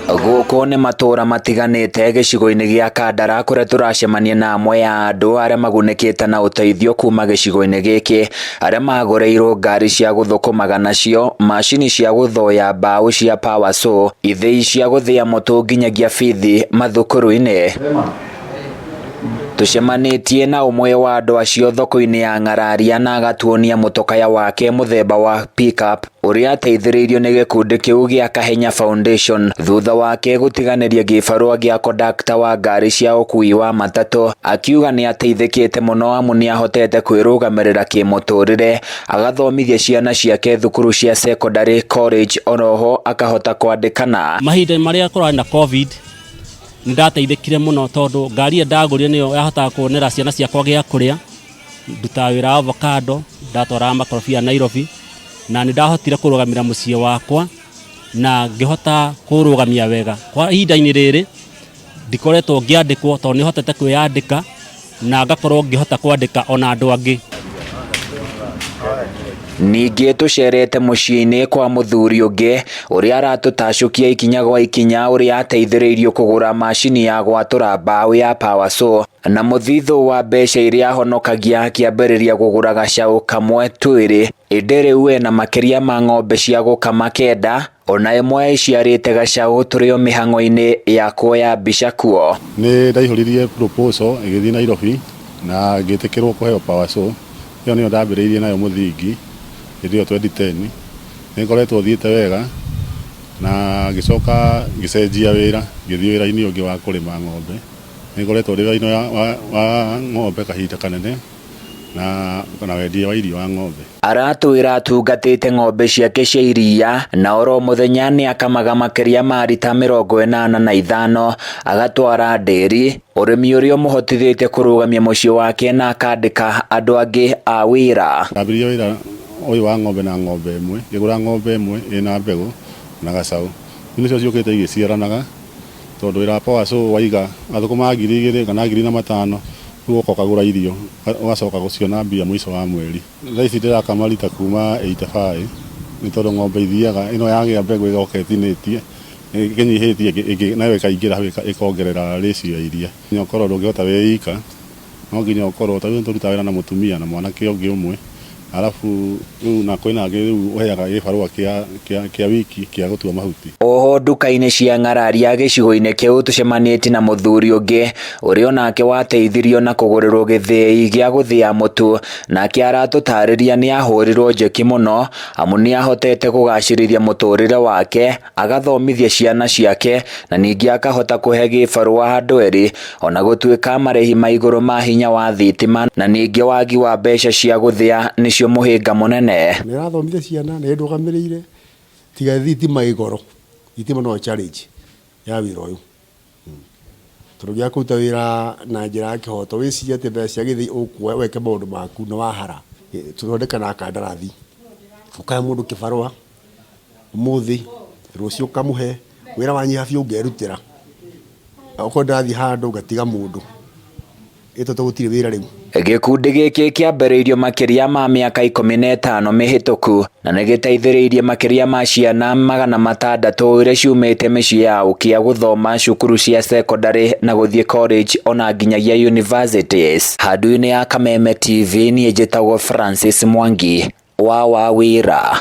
Gũkũ nĩ matũra matiganĩte gĩcigo-inĩ gĩa Kandara kũrĩa tũracemania na amwe a andũ arĩa magunĩkĩte na ũteithio kuma gĩcigo-inĩ gĩkĩ, arĩa magũrĩirwo ngari cia gũthũkũmaga nacio, macini cia gũthoya mbaũ cia power saw, ithĩi cia gũthĩa mũtu nginyagia bithi mathukuru-inĩ. Tũcemanĩtie na ũmwe wa andũ acio thoko-inĩ ya Ng'araria na agatuonia mũtokaya wake mũthemba wa pickup ũrĩa ateithĩrĩirio nĩ gĩkundi kĩu gĩa Kahenya Foundation thutha wake gũtiganĩria gĩbarũa gĩa kondakta wa ngari cia ũkui wa matatũ, akiuga nĩ ateithĩkĩte mũno amu nĩ ahotete kwĩrũgamĩrĩra kĩmũtũrĩre, agathomithia ciana ciake thukuru cia secondary, college oroho akahota kwandĩkana. Mahinda marĩa kũrarĩ na Covid nĩ ndateithĩkire mũno tondũ ngari ĩyo ndagũrire nĩyo yahotaga kuonera ciana ciakwa gĩa kũrĩa. Ndutaga wĩra wa avocado, ndatwaraga makorobia Nairobi, na nĩ ndahotire kũrũgamĩra mũciĩ wakwa na ngĩhota kũũrũgamia wega. Kwa ihinda-inĩ rĩrĩ ndikoretwo ngĩandĩkwo tondũ nĩ hotete kwĩyandĩka na ngakorwo ngĩhota kwandĩka ona andũ angĩ. Ningĩ tũcerete mũciĩ-inĩ kwa mũthuri ũngĩ ũrĩa aratũtacũkia ikinya gwa ikinya ũrĩa ateithĩrĩirio kũgũra macini ya gwatũra mbaũ ya power saw na mũthithũ wa mbeca iria ahonokagia akĩambĩrĩria kũgũra gacaũ kamwe twĩrĩ ĩndĩ rĩu ena makĩria ma ng'ombe cia gũkama kenda ona ĩmwe ĩciarĩte gacaũ tũrĩ o mĩhang'o-inĩ ya kuoya mbica kuo. Nĩ ndaihũririe proposal ĩgĩthiĩ Nairobi na ngĩtĩkĩrwo kũheo power saw. Ĩyo nĩyo ndambĩrĩirie nayo mũthingi hĩndĩ ĩyo 2010. Nĩ ngoretwo thiĩte wega na ngĩcoka ngĩcenjia wĩra ngĩthiĩ wĩra-inĩ ũngĩ wa kũrĩma ng'ombe. Nĩ ngoretwo ndĩ wĩra-inĩ wa ng'ombe kahinda kanene na wendia wa irio wa ng'ombe. Aratwĩra atungatĩte ng'ombe ciake cia iria na oro mũthenya nĩ akamaga makĩria ma rita 85 agatwara ndĩri, ũrĩmi ũrĩa ũmũhotithĩtie kũrũgamia mũciĩ wake na akandĩka andũ angĩ a wĩra. Ndambĩrĩirie wĩra ũyũ wa ng'ombe na ng'ombe ĩmwe, ngĩgũra ng'ombe ĩmwe ĩna mbegũ na gacaũ. Rĩu nĩcio ciũkĩte igĩciaranaga tondũ wĩra wa power saw waiga athũkũmaga 2000 kana 1500, rĩu ũgoka ũkagũra irio ũgacoka gũciona mbia mũico wa mweri. Thaa ici ndĩrakama rita kuma 85 nĩ tondũ ng'ombe ithiaga ĩno yagĩa mbegũ ĩgoka ĩtinĩtie ĩkĩnyihĩtie ĩngĩ nayo ĩkaingĩra hau ĩkongerera ratio ya iria. Nginya ũkorwo ndũngĩhota wĩ ika, no nginya ũkorwo ta rĩu nĩ tũrutaga wĩra na mũtumia na mwanake ũngĩ ũmwe, arabu rĩu na kwĩna angĩ rĩu ũheaga gĩbarũa kĩa wiki kĩa gũtua mahuti. Oho nduka-inĩ cia Ng'araria gĩcigo-inĩ kĩu tũcemanĩtie na mũthuri ũngĩ ũrĩa onake wateithirio na kũgũrĩrwo gĩthĩi gĩa gũthĩa mũtu, nake aratũtarĩria nĩ ahũrirwo njeki mũno amu nĩ ahotete kũgacĩrithia mũtũrĩre wake, agathomithia ciana ciake na ningĩ akahota kũhe gĩbarũa andũ erĩ ona gũtuĩka marĩhi ma igũrũ ma hinya wa thitima na ningĩ wagi wa mbeca cia gũthĩa nĩcio mũhĩnga mũnene. Nĩ ĩrathomithia ciana, nĩ ĩndũgamĩrĩire tiga thitima ĩ goro, thitima no challenge ya wĩra ũyũ. Tondũ ũngĩaga kũruta wĩra na njĩra ya kĩhoto wĩcirie atĩ mbeca cia gĩthĩi ũkuoya weke maũndũ maku nĩ wahara. Tũthondekanaga kandarathi, ũkahe mũndũ kĩbarũa ũmũthĩ, rũciũ ũkamũhe, wĩra wanyiha biũ ngerutĩra. Okorwo ndĩrathiĩ handũ ngatiga mũndũ, ĩ tondũ gũtirĩ wĩra rĩu. Gĩkundi gĩkĩ kĩambĩrĩirio makĩria ma mĩaka 15 mĩhĩtũku na nĩ gĩteithĩrĩirie makĩria ma ciana 600 iria ciumĩte mĩciĩ ya ũkĩa gũthoma cukuru cia secondary na gũthiĩ college ona nginyagia universities. Handũ-inĩ ya Kameme TV niĩ njĩtagwo Francis Mwangi wa Wawĩra.